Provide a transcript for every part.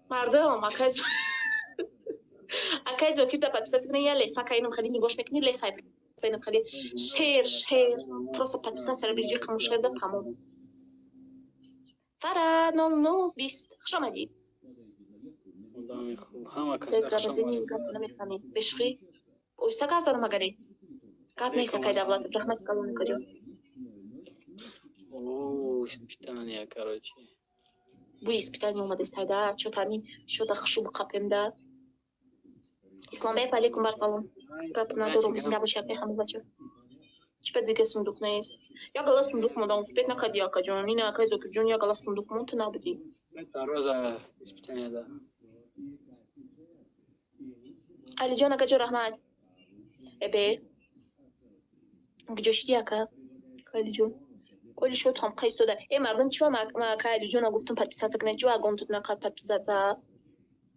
Мардум, акай Зокир да подписаться кунед, я лефа кайном хали нигош мекунӣ, лефа инам хали шер шер, просто подписаться биҷи қамушер да тамом. Фара 0020, хуш омадӣ. Одами хуб, ҳама кас хуш омадед. Намефаҳмӣ, бешухӣ оҳиста гап задам, агаре гап нест. Акай Давлатов, раҳмати калон кардё. О, испытание, короче. Буи испытание омадестайда, чо тамин шода хушу бқапемда. Исломбек, алейкум бар салом. Гап надорум, зинда боши, акай. Ҳама бача чӣ ба дига сундуқ нест, як гала сундуқ мондам, успеть накарди, акаҷон. Ина, акай Зокирҷон, як гала сундуқ мон, ту набудӣ. Роза испытание да. Алиҷон, акаҷон, раҳмат. Эбе, куҷо шиди, ака Алиҷон? Коли шод ҳам қайстода. Э, мардум, чӣ ма ака Алиҷона гуфтум подписаться кунед, чӣ агон тут накард подписаться?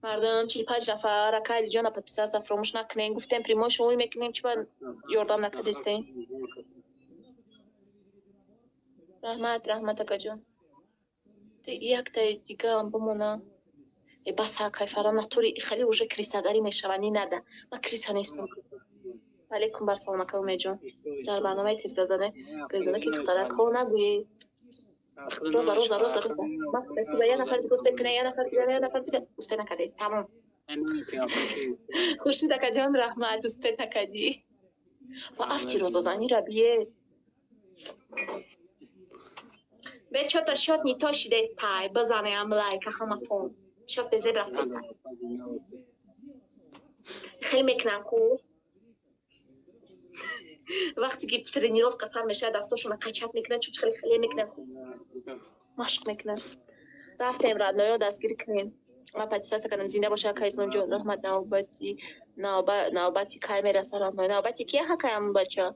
Мардум, 45 нафар, ака Алиҷона подписаться фаромӯш накунед. Гуфтем, прямой шоуи мекунем, чӣ ба ёрдам накардистем? Раҳмат, раҳмат, акаҷон. Яктаи дигаам бимона. Э, бас, акай Фара, натури хеле уже крисагарӣ мешава, ни нада, ман криса нестам. Алейкум бар салом, ака Умедҷон. Дар барномаи тезгазане газане ки духтаракҳо нагӯӣ. Роза, роза, роза, роза, спасибо. Я нафар дига успеть кунед, я нафар дига, я нафар дига. Успеть накардед, тамом. Хуршид акаҷон, раҳмат, успеть накардӣ ва афти розазанира бие. Бе чота шот не то шидестай, бизанеам лайка ҳаматон. Шот безеб рафтестай. Хеле мекунам ку, вақте ки тренировка сар мешавад, дастошона качать мекунад, чун хеле хеле мекунад, машқ мекунад. Рафтем, родноё, дастгирӣ кунем. Ман подписаться кардам. Зинда боша, ака Исломҷон, раҳмат. Навбати навбати кай мераса, родной? Навбати кия, ҳакаям бача?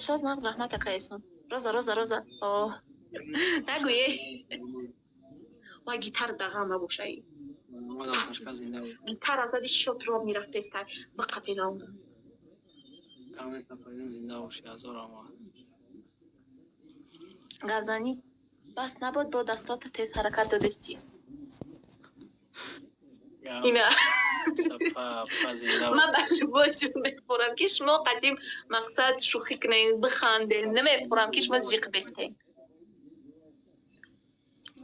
Соз нағз, раҳмат, ака Ислом. Роза, роза, роза, о нагӯе, ва гитар дағал набошаи. Гитара зади, шот роб мерафтестай, биқапи раунда. Газанӣ бас набуд, бо дастота тез ҳаракат додестӣ. Ина ман ба любошу мефурам, ки шумо қадим мақсад шӯхӣ кунем, бихандем, намефурам, ки шумо зиқ бестем.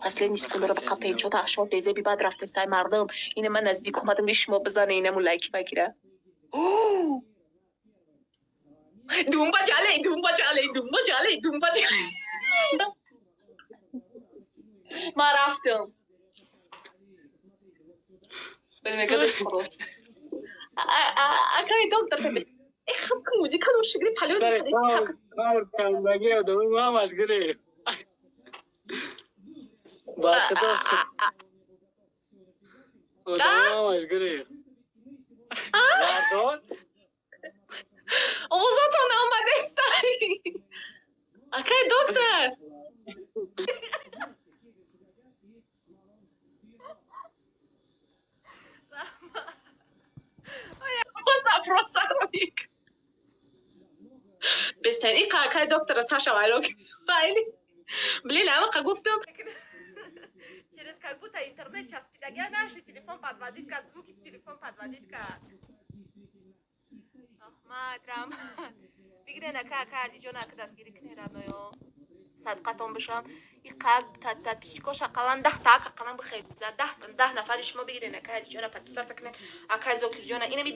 Последний секундро биқапем, чота ашот безеби бад рафтестай. Мардум, ина ман наздик омадам, ки шумо бизане, инаму лайки багира. Думба ҷале, думба ҷале, думба ҷале, думба ҷале. Ман рафтам. Акай доктор, хаб музика шигри палёт. Кандаги одами мамаш гирифт. Ба худо, одами мамаш гирифт. Овозатон омадестай, акай доктор. Запрос бестен иқа акай доктора саша вайро майли. Блин, амақа гуфтам. Через как будто интернет часпидагия, наши телефон подводит кард, звуки телефон подводит кард. Раҳмат, раҳмат. Бигирен, ака, ака Алиҷон, ака, дастгирӣ кунед, родноё, садқатон бишам. Иқа подписчикош ақаллан 10 та, ақаллан бихед, 10 нафари шумо бигирен, ака Алиҷона подписаться кунед, акай Зокирҷона, инами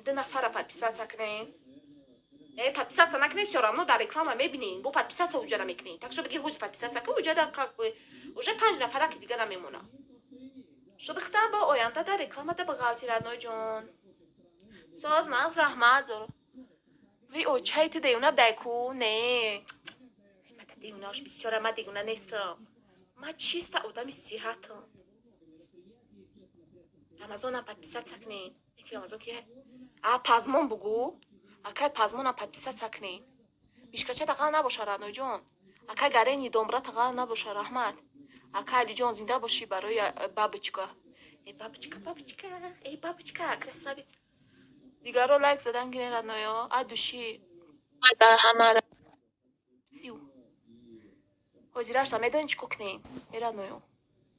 ду нафара подписаться кунед. Э, подписаться накунед, всё равно дар реклама мебинед, бо подписаться уҷара мекунед. Так что биги ҳози подписаться ки уҷада как бы уже панҷ нафара ки дига намемона. Шо бихтам бо оянда дар реклама да бағалти, родной ҷон. Соз нағз, раҳмат, зоро. Ви очаи ту девона дай ку? Не, мата девонаош бисёра, ма девона нестам, ма чиста одами сиҳатам. Рамазонам подписаться кунед. Рамазон ки? А, пазмон бугӯ, акай пазмонам подписаться кунед. Мишкача тағал набоша, роднойҷон. Акай Гарени домбра тағал набоша, раҳмат. Акай Алиҷон, зинда бошӣ барои бабочка. Э, бабочка, бабочка, э, бабочка, красавица. Дигарро лайк задан гирен, родноё, а души. Ба ҳама. Сиу ҳозирашта медонед чӣ кор кунед, э, родноё,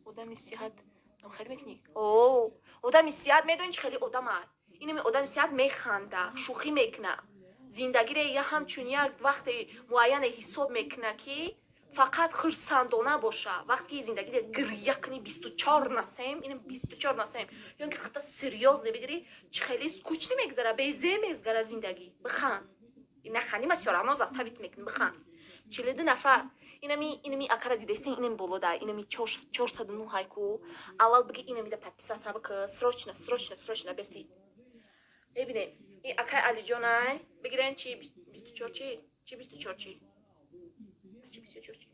одами сиҳат. Хеле мекунӣ. О, одами сиҳат медонӣ, чӣ хеле одама? Инами одами сиҳат механда, шӯхӣ мекуна, зиндагире я ҳамчун як вақте муайяне ҳисоб мекуна, ки фақат хурсандона боша. Вақте ки зиндагире гиря кунӣ 24 на 7, ин 24 на 7, ё ин ки хата серьёзно бигирӣ, чӣ хеле скучно мегузара, безе мегузара зиндагӣ. Биханд, нахандӣ, ма всё равно заставить мекунӣ, биханд. 42 нафар. Инами акара дидестен, инами болода, инами 409 ҳайку. Аввал биги, инамида подписаться бика, срочно, срочно, срочно. Бести мебинем, ин акай Алиҷонай. Бигирен, чи 24, чи 24, чи 24, чи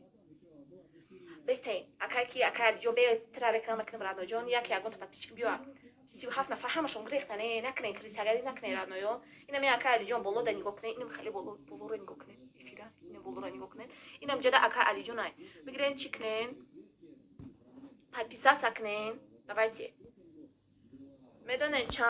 бестен. Акай ки, акай Алиҷон, бе тра реклама кунам. Родной ҷон, яке ягонта подписчик биёа. 37 нафар ҳамашон гирехтане. Накунен, крысагарӣ накунен, родной ё. Инами акай Алиҷон болода нигоҳ кунен, инам хеле болоро нигоҳ кунен, эфира инам болоро нигоҳ кунен. Инам ҷада акай Алиҷонай. Бигирен, чӣ кунен? Подписаться кунен. Давайте, медонен чанд